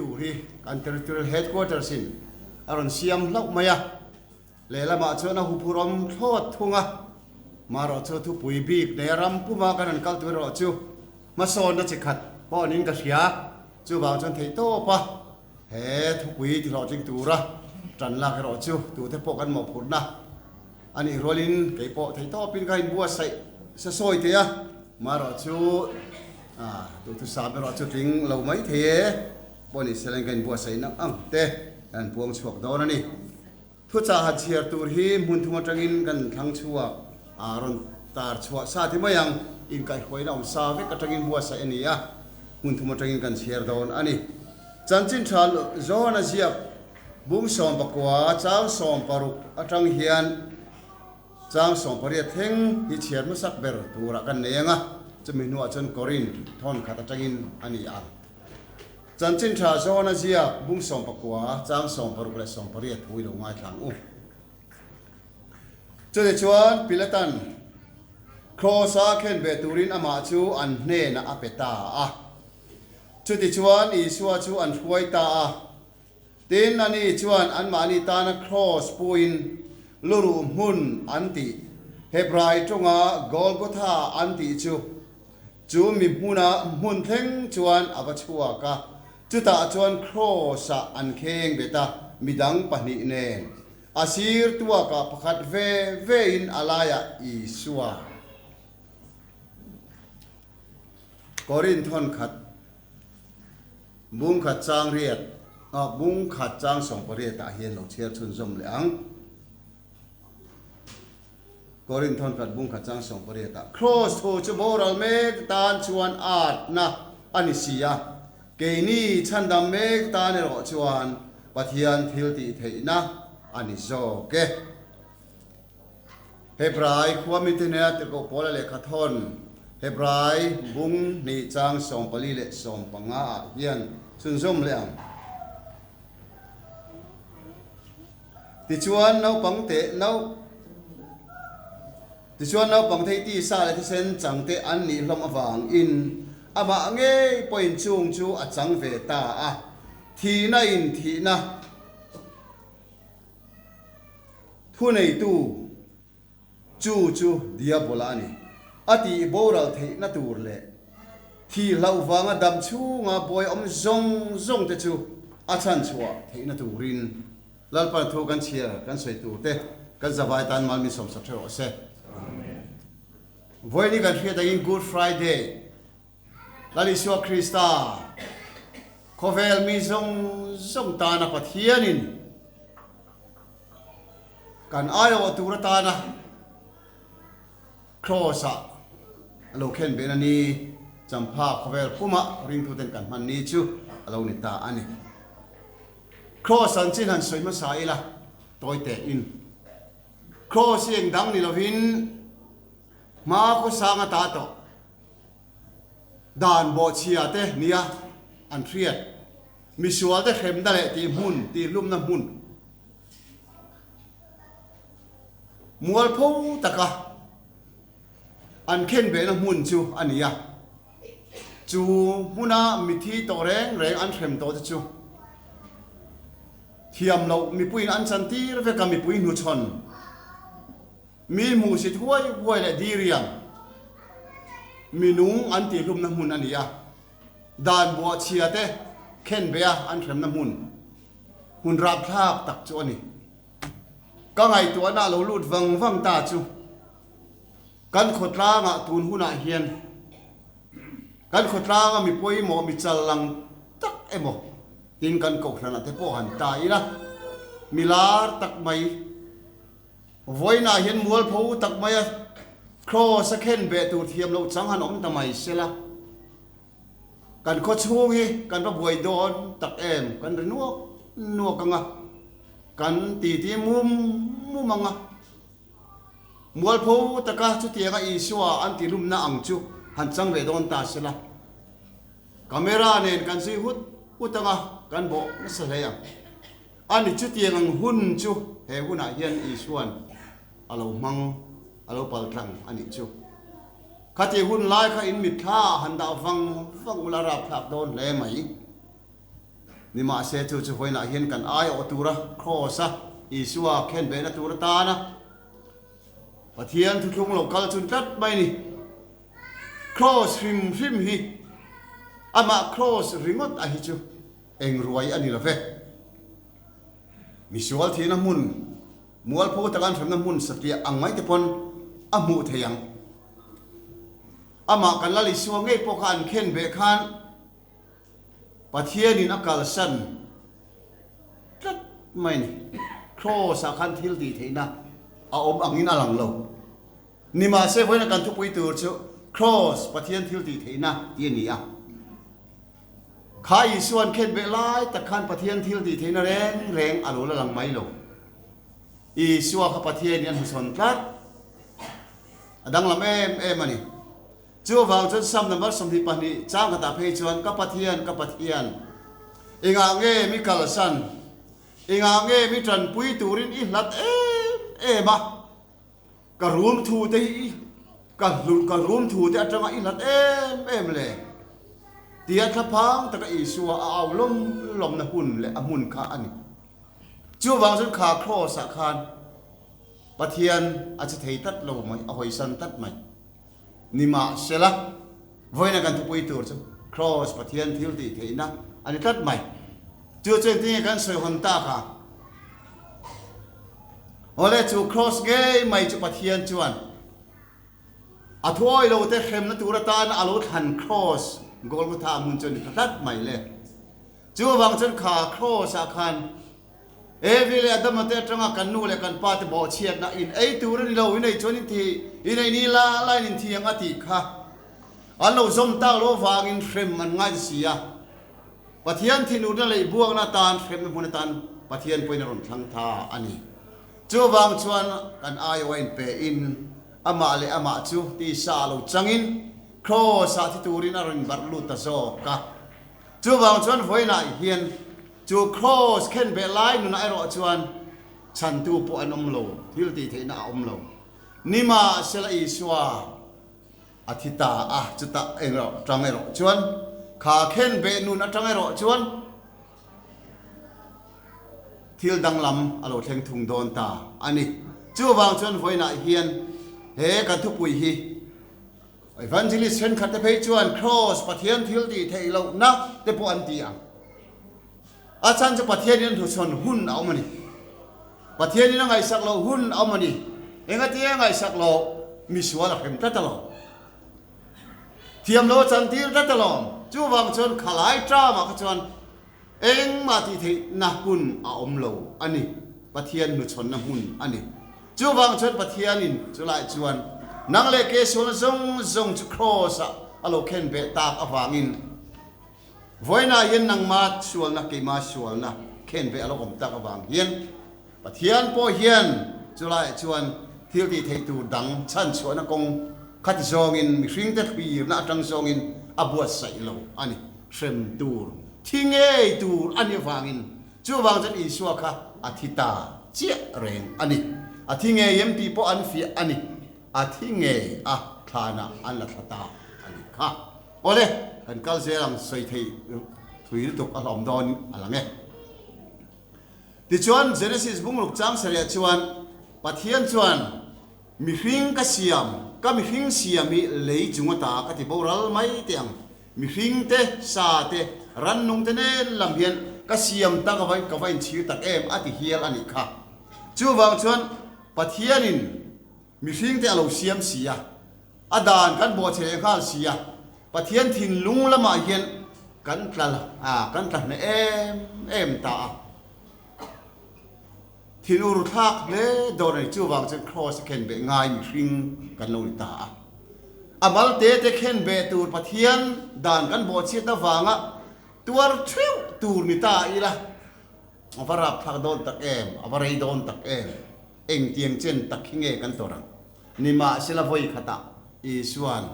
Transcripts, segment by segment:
tur hi kan Territorial Headquarters in a rawn siam hlauh mai a, lehlamah chuan a huphurhawm thlawt thung a, marawh chu thupui bik nei a ram puma kan rawn kal tur erawh chu hmasawnna chi khat pawh niin ka hria, chuvang chuan theihtawp a he thupui tihlawhtling tura tan lak erawh chu tute pawh kan mawhphurhna A nih rualin kei pawh theihtawpin ka inbuatsaih sa sawi thei a, marawh chu duhthusam erawh chu tling lo mai thei e, pawh ni selain ka inbuatsaih nak ang te kan puang chhuak dawn a ni. Thuchah han chhiar tur hi hmun thum atangin kan thlang chhuak a, rawn tar chhuah sa ti mai ang, inkaihhruaina awm sa vek atangin buatsaih a ni a, hmun thum atangin kan chhiar dawn a ni. Chanchin tha zawn a ziak. Bung 19 chang 60 atang hian chang 18 thleng hi chhiar hmasak ber turah kan nei ang a, chumi hnuah chuan Korinth thawn khat atangin a ni ang. Chanchin tha zawn a ziak bung 19 chang 60 leh 18 thu i lo ngaithla ang u. Chutichuan Pilatan Kraws-a khenbeh turin amah chu an hnenah a pe ta a. Chutichuan Isua chu an hruai ta a. Tin, ani chuan anmahni tana kraws puin luruh hmun an tih, Hebrai tawnga Golgotha an tih chu, chu mi hmuna hmun thleng chuan a va chhuak a. Chutah chuan kraws-ah an kheng bet a, midang pahnih nen a sir tuakah pakhat ve vein a laiah Isua. Korinth thawn khat bung khat chang riat ah bung khat chang 18 ah hian lo chhiar chhunzawm leh ang. Korinth thawn khat bung khat chang 18 ah Kraws thu chu boral mek tan chuan atna a ni si a, keini chhandam mek tan erawh chuan Pathian thil tih theihna a ni zawk e. Hebrai khua mite hnena tirhkoh Paula lehkha thawn Hebrai bung hnih chang 14 leh 15 ah hian chhunzawm leh ang. Tichuan naupang te nau Tichuan naupang thei tisa leh thisen chang te an nih hlawm avangin amah ngei pawhin chung chu a chang ve ta a, thihna in thihna, Thuneitu chu chu Diabola a ni. A tih boral theihna tur leh thih hlauh vanga dam chhunga buai awm zawng zawng te chu a chhanchhuah theihna turin Lalpan thu kan chhiar kan sawi tur te kan zavai tan mal min sawmsak ṭha rawh se. Vawiin kan hriat angin Good Friday Lal Isua Krista, khawvel mi zawng zawng tana Pathianin kan aiawh tur atana Kraws-ah a lo khen ben a ni. Champha khawvel pumah ringtuten kan hman ni chu a lo ni ta a ni. Kraws an chin han sawi hmasa ila tawi tein. Kraws hi eng dang ni lovin hma khawsang ata tawh. Dan bawhchhia te nia an hriat. Misual te hremna leh tih hmun, tih hlumna hmun mualpho taka an khenbehna hmun chu a ni a. Chu hmuna mithi tawh reng reng an hrem tawh te chu thiam loh mipuiin an chantir vek a, mipui hnuchhawn. Mi hmuhsit huai huai leh diriam mi nung an tihhlumna hmun a ni a, dan buahchhia te khen be a an hremna hmun, hmun rapthlak tak chu a ni. Ka ngaihtuahna a lo lut vang vang ta chu kan khawtlangah tun hunah hian kan khawtlanga mi pawimawh mi chal lang tak emaw tin kan kohhranah te pawh han ta ila mi lar tak mai, Vawiinah hian mualpho tak maia Kraws a khen beh tur thiam loh chang han awm ta mai sela, kan khaw chhung hi kan va buai dawn tak em, kan ri nuak nuak ang a, kan titi mum mum ang a. Mualpho taka chutianga Isua an tihlumna ang chu han chang ve dawn ta sela, camera nen kan zui hut hut ang a, kan bawh nasa hle ang. A ni, chutiang ang hun chu he hunah hian Isua'n a lo hmang, a lo pal tlang a nih chu. Khati hun lai kha in mitthla ah han dah vang vang ula rapthlak dawn hle mai. Nimahse chu chu vawiinah hian kan aiawh tura Kraws-a Isua khenbehna tur atana Pathian thuthlung lo kal chun tlat mai ni. Kraws hrim hrim hi amah kraws ringawt a hi chu eng ruai a ni lo ve. Misual thihna hmun, mualpho taka an hremna hmun satliah ang mai te pawn a hmuh thei ang. Amah kan Lal Isua ngei pawh kha an khen beh khan Pathianin a kalsan tlat mai a ni. Kraws-ah khan thil tih theihna a awm angin a lang lo. Nimahse, vawiina kan thupui tur chu Kraws, Pathian thil tih theihna tih a ni a. Kha Isua'n khen beh lai tak khan Pathian thil tih theihna reng reng a lo la lang mai lo. Isua kha Pathianin a hnuchhawn tlat. A danglam em em a ni. Chuvang chuan Psalm number 22 chang khatah phei chuan, Ka Pathian, ka Pathian, engah nge mi kalsan? Engah nge mi tanpui turin i hlat em em a? Ka rum thu te hi ka hlu, ka rum thu te atanga i hlat em em le? Tia thlaphang taka Isua a au lawm lawmna hun leh a hmun kha a ni. Chuvang chuan kha Kraws ah khan Pathian a che thei tlat lo mai, a hawisan tlat mai. Nimahsela, vawiina kan thupui tur chu Kraws Pathian thil tih theihna a ni tlat mai. Chu chu engtin nge kan sawi hawn tak a? Awle, chu Kraws ngei mai chu Pathian chuan a thuawi lo te hremna tur atana a lo thlan Kraws Golgotha hmun chu a ni ta tlat mai le. Chuvang chuan kha Kraws ah khan Evi leh Adama te atanga kan nu leh kan pa te bawhchhiatna in ei tur a ni lo, in ei chuan in thi, in ei ni la la in inthi ang a tih kha an lo zawm tak loh avangin hrem an ngai ta si a. Pathian thinurna leh buakna atan hremna hmun atan Pathian pawhin a rawn thlang tha a ni. Chuvang chuan kan aiawh a inpe in amah leh amah chu tisa a lo changin Kraws ah thi turin a rawn inbarh lut ta zawk a. Chuvang chuan vawiinah hian chu Kraws khenbeh lai nunah erawh chuan chhantu pawh an awm lo, thil tih theihna a awm lo. Nimahsela Isua a thi ta a, chutah erawh tang erawh chuan kha khenbeh nun atang erawh chuan thil danglam a lo thleng thung dawn ta a ni. Chuvang chuan vawiinah hian he kan thupui hi Evangelist thenkhat te phei chuan Kraws Pathian thil tih theih lohna te pawh an ti ang. A chhan chu Pathianin a hnuchhawn hun a awm a ni. Pathianin a ngaihsak loh hun a awm a ni. Engatinge a ngaihsak loh? Misual a hrem tlat alawm. Thiam lo a chantir tlat alawm. Chuvang chuan khalai tramah kha chuan Engmah tih theihna hun a awm lo a ni. Pathian hnuchhawnna hmun a ni. Chuvang chuan Pathianin chulai chuan nang leh ke sualna zawng zawng chu Kraws-ah a lo khen beh tak avangin vawiinah hian nangma sualna, keima sualna khen beh a lo awm tak avang hian Pathian pawh hian chulaiah chuan thil tih theih tur dang chhanchhuahna kawng khati zawngin mihringte thlirna atang zawngin a buatsaih lo a ni. Hrem tur, thi ngei tur a nih avangin chuvang chuan Isua kha a thi ta chiah reng a ni. A thi ngei em tih pawh an fiah a ni. A thi ngei a thlanah an la thla ta a nih kha. Awle, kan kal zel ang sawi thei thui lutuk a hlawm dawn a lang e. Tichuan, Genesis bungruk chang sarih chuan Pathian chuan, Mihring ka siam, ka mihring siam hi lei chung ata ka ti boral mai teh ang. Mihring te, sa te, rannung te nen lam hian ka siam tak avain ka va inchhir tak em a ti hial a nih kha. Chuvang chuan Pathianin mihring te a lo siam si a, a dan kan bawhchhe leh nghal si a, Pathian thinlung lamah hian kan tla kan tla hneh em em ta a. Thinur thlak hle dawn a ni. Chuvang chuan Kraws a khenbeh ngai mihring kan lo ni ta a. A mal te te khenbeh tur Pathian dan kan bawhchhiat avanga tuar theuh tur ni ta ila, a va rapthlak dawn tak em, a va rei dawn tak em, engtiang chen tak hi nge kan tawrh ang? Nimahsela vawi khatah Isua'n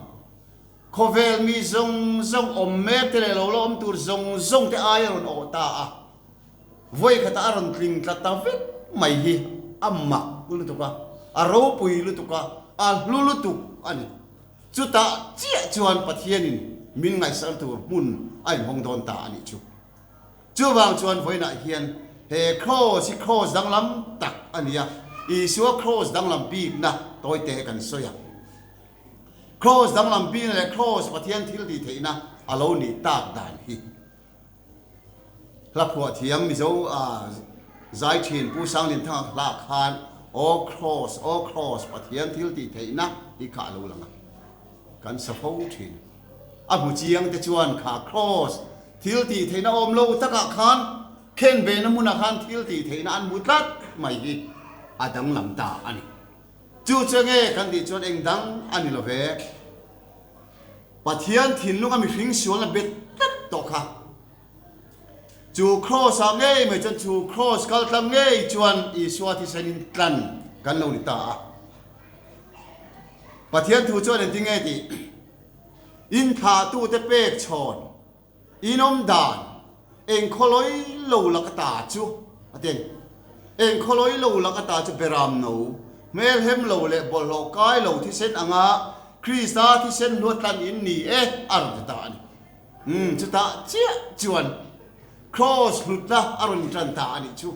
khawvel mi zawng zawng awm mek te leh lo la awm tur zawng zawng te ai a rawn awh ta a, vawi khatah a rawn tling tla ta vek mai hi a mak lutuk a, a ropui lutuk a, a hlu lutuk a ni. Chutah chiah chuan Pathianin min ngaihsal tur hmun a inhawng dawn ta a nih chu. Chuvang chuan vawiinah hian he Kraws hi Kraws danglam tak a ni a, Isua Kraws danglam bikna tawite kan sawi a. Kraws danglam bikna leh Kraws Pathian thil tih theihna a lo nih tak dan hi. Hla phuah thiam Mizo zai thin Pu Sanglinthanga hla khan Aw Kraws, Aw Kraws Pathian thil tih theihna hi kha a lo lang a, kan sa fo thin. A hmu chiang te chuan kha Kraws thil tih theihna awm lo takah khan khen ve na hmunah khan thil tih theihna an hmu tlat mai hi a danglam ta a ni. Chu chu nge kan tih chuan eng dang a ni lo ve. Pathian thinlunga mihring sualna bet tlat tawh kha. Chu Kraws ah ngei mai chuan chu Kraws kal tlang ngei chuan Isua thisenin tlan kan lo ni ta a. Pathian thu chuan engtin nge tih? Inthlahtute pek chhawn inawm dan eng khawlawi lo lak ata chu a ti a ni. Eng khawlawi lo lak ata chu beram no, hmelhem lo leh bawlhhlawh kai lo thisen anga Krista thisen hluat tlan in ni e a rawn ti ta a ni. Umm chutah chiah chuan Kraws hlutna a rawn intan ta a nih chu.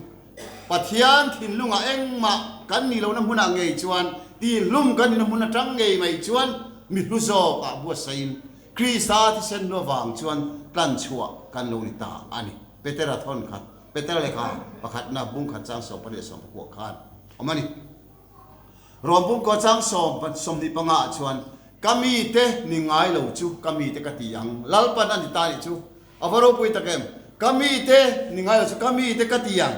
Pathian thinlungah engmah kan nih lohna hmunah ngei chuan tihlum kan nihna hmun atang ngei mai chuan mi hlu zawkah buatsaiin Krista thisen hlu avang chuan tlanchhuah kan lo ni ta a ni. Petera thawn khat, Petera lehkha pakhatna bung khat chang 18 pakua khan awm a ni. Rom bungkaw chang 25 ah chuan, Ka mite ni ngai lo chu ka mite ka ti ang, Lalpan a ni ta nih chu a va ropui tak em, ka mite ni ngai lo chu ka mite ka ti ang,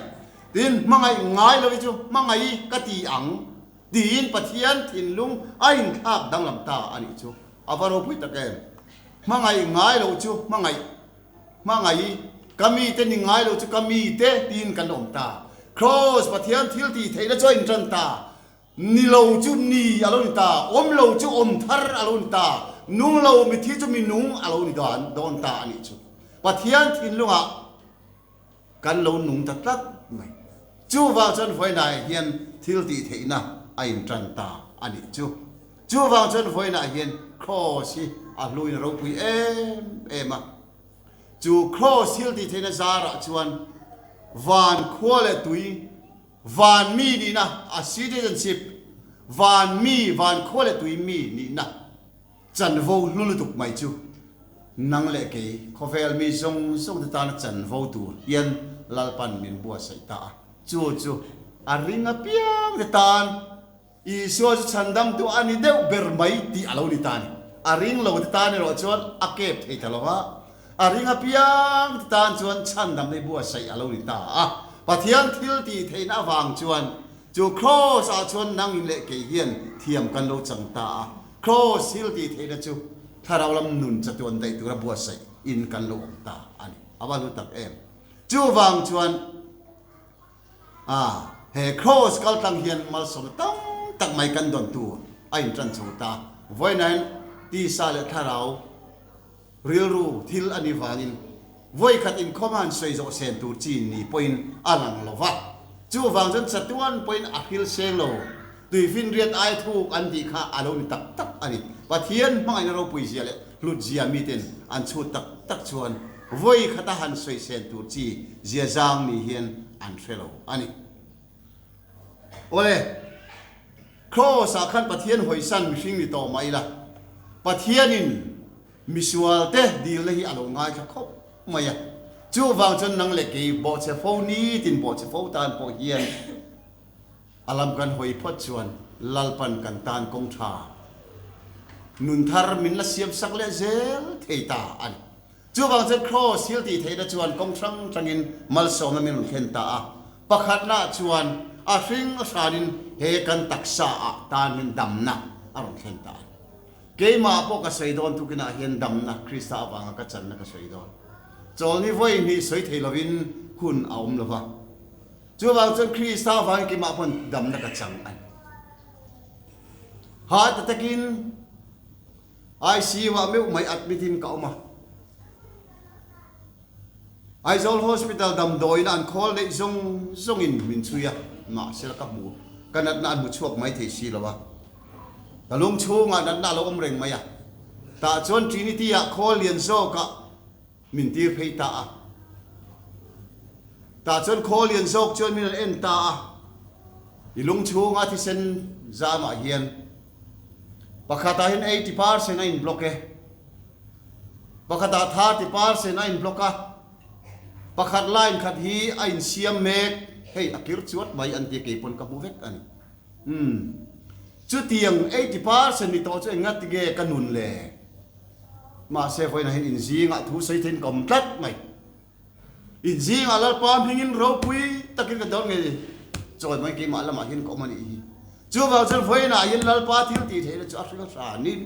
tin hmangaih ngai lo hi chu hmangaih ka ti ang. Tiin Pathian thinlung a inthlak danglam ta a nih chu. A va ropui tak em! Hmangaih ngai lo chu hmangaih, hmangaih, ka mite ni ngai lo chu ka mite tiin kan awm ta. Kraws Pathian thil tih theihna chu a intan ta. Ni lo chu ni a lo ni ta, awm lo chu awm thar a lo ni ta, nung lo mithi chu mi nung a lo ni dawn ta a nih chu. Pathian thinlungah. Kan lo nung ta tlat mai. Chuvang chuan vawiinah hian thil tih theihna a intan ta a nih chu. Chuvang chuan vawiinah hian Kraws hi a hluin a ropui em em a. Chu Kraws thil tih theihna zarah chuan van khua leh tui, van mi nihna, a citizenship, van mi, van khua leh tui mi nihna, Chanvo hlu lutuk mai chu nang leh kei khawvel mi zawng zawng te tana chanvo tur hian Lalpan min buatsaih ta a. Chu chu a ring apiang te tan Isua chu chhandamtu a ni deuh ber mai tih a lo ni ta a ni. A ring lo te tan erawh chuan a kep thei ta lo va, a ring apiang te tan chuan chhandamna hi buatsaih a lo ni ta a. Pathian thil tih theihna avang chuan chu Kraws ah chuan nang in leh kei hian thiam kan lo chang ta a. Kraws thil tih theihna chu thlarau lam nun chatuan daih tura buatsaih in kan lo awm ta a ni. A va hlu tak em! Chuvang chuan a he Kraws kal tlang hian malsawmna tam tak mai kan dawn tur a intan chho ta. Vawiinain tisa leh thlarau Rilru thil a nih vangin vawikhat inkhawm a han sawi zawh sen tur chi ni pawhin a lang lo va. Chuvang chuan chatuan pawhin a hril seng lo. Tuifinriat ai thuk an tih kha a lo ni tak tak a ni. Pathian hmangaihna ropui zia leh hlut zia miten an chhut tak tak chuan vawikhat a han sawi sen tur chi zia zang ni hian an hre lo a ni. Awle, Kraws ah khan Pathian hawisan mihring ni tawh mah ila, Pathianin Misual te dilna hi a lo ngaithla khawp mai a, chuvang chuan nang leh kei bawhchhe fo nitin bawhchhe fo tan pawh hian a lam kan hawi phawt chuan Lalpan kan tan kawng tha nun thar min la siam sak leh zel thei ta a ni. Chuvang chuan Kraws thil tih theihna chuan kawng hrang hrangin malsawmna min rawn thlen ta a, pakhatna chuan a hring a hranin he kan taksa ah tan hian damna a rawn thlen ta a ni. Keimah pawh ka sawi dawn tukinah hian damna Krista avanga ka channa ka sawi dawn. Chawlni vawi hnih sawi thei lovin hun a awm lova. Chuvang chuan Krista avangin keimah pawn damna ka chang a ni. Ha ta takin ICU ah meuh mai admit in ka awm a. Aizawl Hospital damdawiin an khawl neih zawng zawngin min chhui a, mahsela ka hmu, ka natna an hmu chhuak mai thei si lo a. Ka lung chhungah natna a lo awm reng mai a, tah chuan Trinity ah khawl lian zawkah min tir phei ta a. Tah chuan khaw lian zawk chuan min rawn en ta a, i lung chhunga thisen zamah hian pakhatah hian 80% a in block e, pakhatah 30% a in block a, pakhat line khat hi a insiam mek, hei a kir chuat mai an tia keipawn ka hmu vek a ni. Umm, chutiang 80% ni tawh chu engati nge ka nun le? Mahse vawiinah hian inzingah thu sawi theiin ka awm tlat mai. Inzingah Lalpa hmingin ropui takin ka dawn ngei chawi mai keimah lamah hian ka awm a nih hi. Chuvang chuan vawiinah hian Lalpa thil tih theihna chu a hring hranin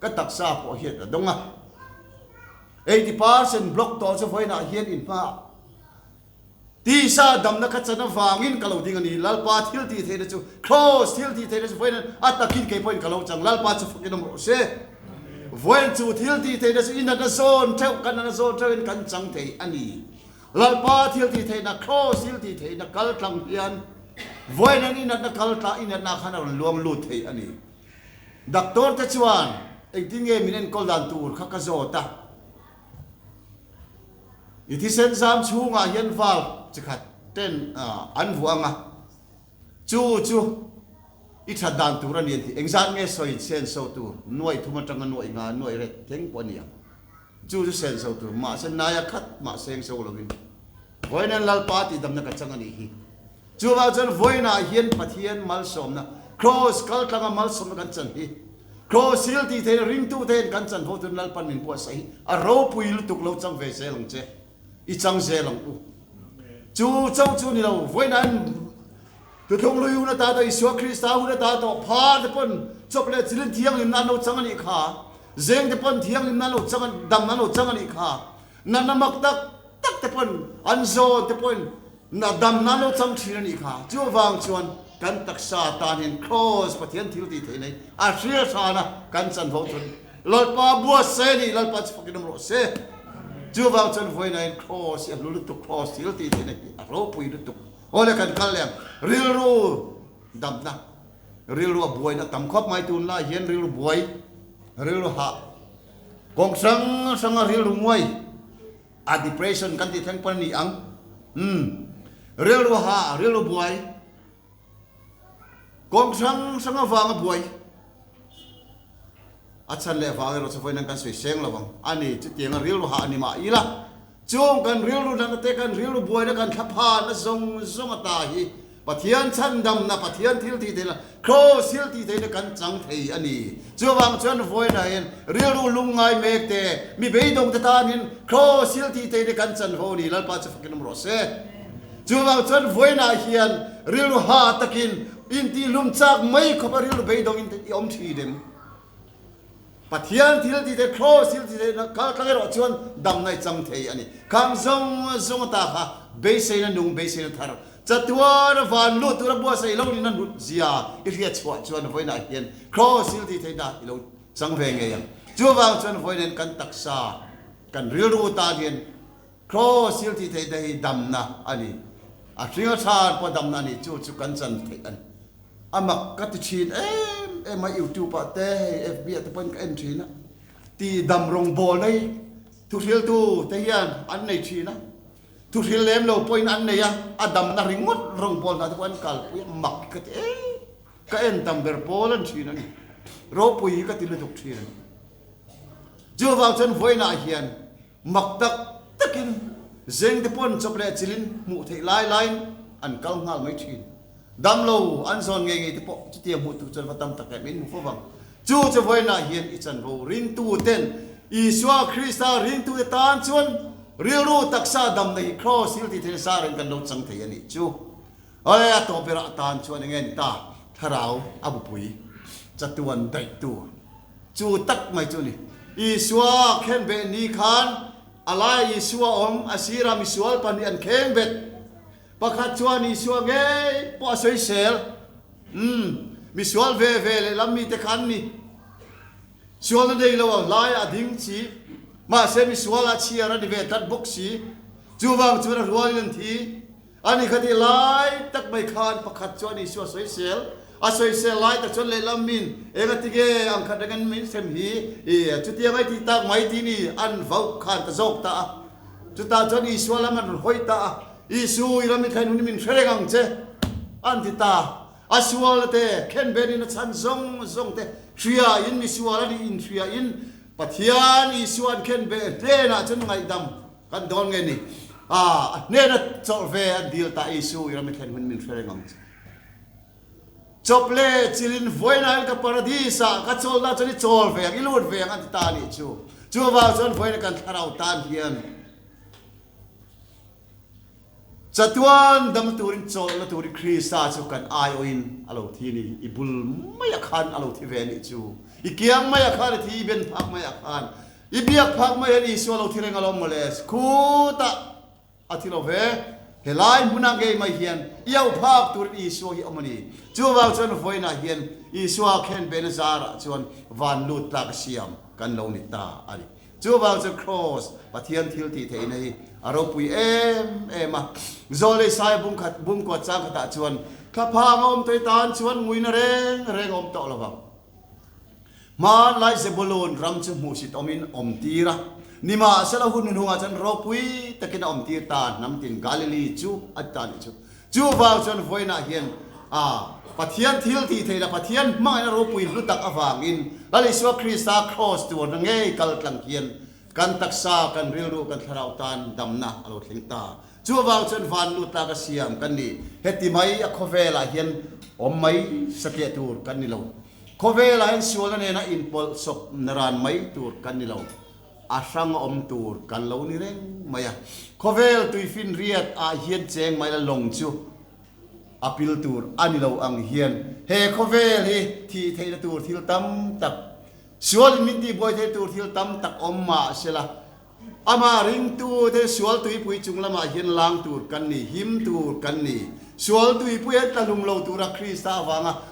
ka taksa pawh hian a dawng a. 80% block tawh chu vawiinah hian inhmaah tisa damna ka chan avangin ka lo ding a ni. Lalpa thil tih theihna chu Kraws thil tih theihna chu vawiin a takin kei pawhin ka lo chang. Lalpa chu fakin awm rawh se. Vawiin chu thil tih theihna chu i natna zawn theuh, kan natna zawn theuhin kan chang thei a ni. Lalpa thil tih theihna, Kraws thil tih theihna kal tlang hian vawiin an i natna kal tla, i natna khan a rawn luang lut thei a ni. Doctor te chuan engtin nge min enkawl dan tur kha ka zawt a. I thisen zam chhungah hian valve chi khat ten an vuah ang a. Chu chu i that dan tur a ni an ti. Engzat nge sawi senso tur? Nuaih thum atanga nuaih nga, nuaih ret thleng pawh a ni ang. Chu chu senso tur. Mahse naia khat mah sengso lovin Vawiin Lalpa tihdamna ka chang a nih hi. Chuvang chuan vawiinah hian Pathian malsawmna, Kraws kaltlanga malsawmna kan chan hi, Kraws thil tih theihna ringtute hian kan chan fo turin Lalpan min buatsaih hi a ropui lutuk lo chang ve zel ang che. I chang zel ang u. Chu chauh chu ni lo, vawiin Thuthlung Hlui hun ata tawh Isua Krista hun ata tawh phar te pawn chawp leh chilin thianghlimna an lo chang a nih kha. Zeng te pawn thianghlimna an lo chang a, damna an lo chang a nih kha. Natna mak tak tak te pawn an zawn te pawhin damna an lo chang thin a nih kha. Chuvang chuan kan taksa tan hian Kraws Pathian thil tih theih nei a hria hrana kan chanvo chuan Lalpa buatsaih a ni, Lalpa chu fakin awm rawh se. Chuvang chuan vawiinain Kraws hi a hlu lutuk, Kraws thil tih theihna hi a ropui lutuk. Aw le kan kal leh ang, rilru damna, rilru a buaina tam khawp mai tunlai hian rilru buai, rilru hah, kawng hrang hranga rilru nguai, a depression kan tih thleng pawn a ni ang. Umm, rilru hah, rilru buai. Kawng hrang hrang avanga buai a chhan leh vang erawh chu vawiin an kan sawi seng lo ang a ni. Chutianga rilru hah a ni mah ila, chung kan rilru natna te, kan rilru buaina, kan thlaphanna zawng zawng ata hi Pathian chhandamna, Pathian thil tih theihna, Kraws thil tih theihna kan chang thei a ni. Chuvang chuan vawiinah hian rilru lungngai mek te, mi beidawng te tan hian Kraws thil tih theihna kan chan ho a ni. Lalpa chu fakin awm rawh se. Chuvang chuan vawiinah hian rilru ha takin intihlum chak mai khawpa rilru beidawngin i awm thin em? Pathian thil ti thei, Kraws thil ti thei kal tlang erawh chuan damna i chang thei a ni. Khang zawng zawng ata kha beiseina nung, beiseina thar, chatuan a van lut tura buatsaih lo nihna hnut zia i hriat chhuah chuan vawiinah hian Kraws thil ti theihna i lo chang ve ngei ang. Chuvang chuan vawiin hian kan taksa, kan rilru tan hian Kraws thil tih theih te hi damna a ni. A hring a than pawh damna a ni. Chu chu kan chan theih a ni. A mak ka ti thin em em a, YouTube ah te hei FB ah te pawhin ka en thin a. Ti dam rawngbawl nei thuhriltu te hian an nei thin a. Thuhril lem lo pawhin an nei a, a damna ringawt rawngbawl hna te pawh an kalpui a, mak ka ti em. Ka en tam ber pawl an thin a ni. Ropui hi ka ti lutuk thin a ni. Chuvang chuan vawiinah hian Mak tak takin zengte pawn chawp leh chilin hmuh theih lai laiin an kal nghal mai thin. Damlo an zawn ngei ngei te pawh chutiang hmuh tur chuan va tam tak em in hmu fo vang. Chu chu vawiinah hian i chanvo ringtu ten Isua Krista ringtute tan chuan rilru taksa damna hi Kraws thil tih theihna sa reng kan lo chang thei a nih chu. Awle a tawp berah tan chuan enge ni ta thlarau a bupui chatuan daih tur. Chu tak mai chu ni. Isua khenbeh ni khan a lai Isua awm, a sirah misual pahnih an khengbet. Pakhat chuan Isua ngei pawh a sawisel. Umm, misual ve ve lehlam mite kha an ni. Sualna nei lo ang laiah a ding chi. Mahse misual a chhiar a ni ve tlat bawk si. Chuvang chuan a rualin an thi. A ni kha tih lai tak mai khan pakhat chuan Isua sawisel a sawisel lai tak chuan lehlam min eng a ti nge ang khat reng an min hrem hi i chutiang ai tih tak mai tih ni an vauh khan ta zawk ta a. Chutah chuan Isua lam an rawn hawi ta a. Isu, i ram i thlen hun hi min hre reng ang che, an ti ta. A sualna te, khenbenin a chhan zawng zawng te hriain, misual a nih inhriain Pathian Isua'n khenbeh hnenah chuan ngaihdam kan dawn nge ni? A, a hnena chawlh ve an dil ta, Isu, i ram i thlen hun min hre reng ang che. Chawp leh chilin vawiinah hian ka paradis ah ka chawlhna chuan i chawl ve ang, i lut ve ang a ti ta a nih chu. Chuvang chuan vawiina kan thlarau tan hian chatuan dam turin chawlhna turin Krista chu kan aiawhin a lo thi a ni. I bul maiah khan a lo thi ve a nih chu. I kiang maiah khan a thi, i ben phak maiah khan, i biak phak maiah hian Isua a lo thi reng alawm mawle. Khutah. A thi lo ve. Helai hmunah ngei mai hian i auh phak turin Isua hi awm a ni. Chuvang chuan vawiinah hian Isua khenbehna zarah chuan van lut tlak siam kan lo ni ta a ni. Chuvang chuan Kraws, Pathian thil tih theihna hi a ropui em em a. Zawlei sai bungkhat bungkuat chang khatah chuan thlaphang a awm tawih tan chuan nguina reng reng a awm tawh lo vang. Hmanlai Zebulun ram chu hmuhsit awmin awm tir a, nimahsela hun hnungah chuan ropui takin a awm tir ta, hnam tin Galili chu a ti ta nih chu. Chuvang chuan vawiinah hian a Pathian thil tih theihna, Pathian hmangaihna ropui hlu tak avangin Lal Isua Krista Kraws tuarna ngei kal tlang hian kan taksa, kan rilru, kan thlarau tan damna a lo thleng ta. Chuvang chuan van lut tlaka siam kan ni. Heti mai a khawvelah hian awm mai satliah tur kan ni lo. Khawvelah hian sualna nena inpawlh sawp na ran mai tur kan ni lo. A hrang a awm tur kan lo ni reng mai a. Khawvel tuifinriat ah hian cheng mai la lawng chu a pil tur a ni lo ang hian he khawvel hi thih theihna tur thil tam tak, sualin min tihbuai theih tur thil tam tak awm mah sela, Amah ringtute sual tuipui chung lamah hian lang tur kan ni, him tur kan ni. Sual tuipui an tlahlum lo tura Krista avanga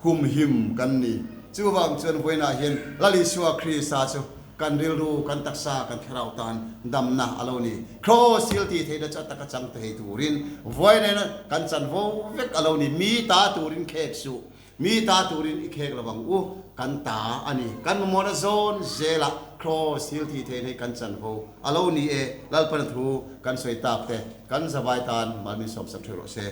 humhim kan ni. Chuvang chuan vawiinah hian Lal Isua Krista chu kan rilru, kan taksa, kan thlarau tan damna a lo ni. Kraws thil tih theihna chu a taka chang thei turin vawiinah kan chanvo vek a lo ni. Mi ta turin khek suh. Mi ta turin i khek lo ang u, kan ta a ni. Kan mamawhna zawn zelah Kraws thil thih theihna hi kan chanvo a lo ni e. Lalpana thu kan sawi tak te kan zavai tan mal min sawmsak ṭheuh rawh se.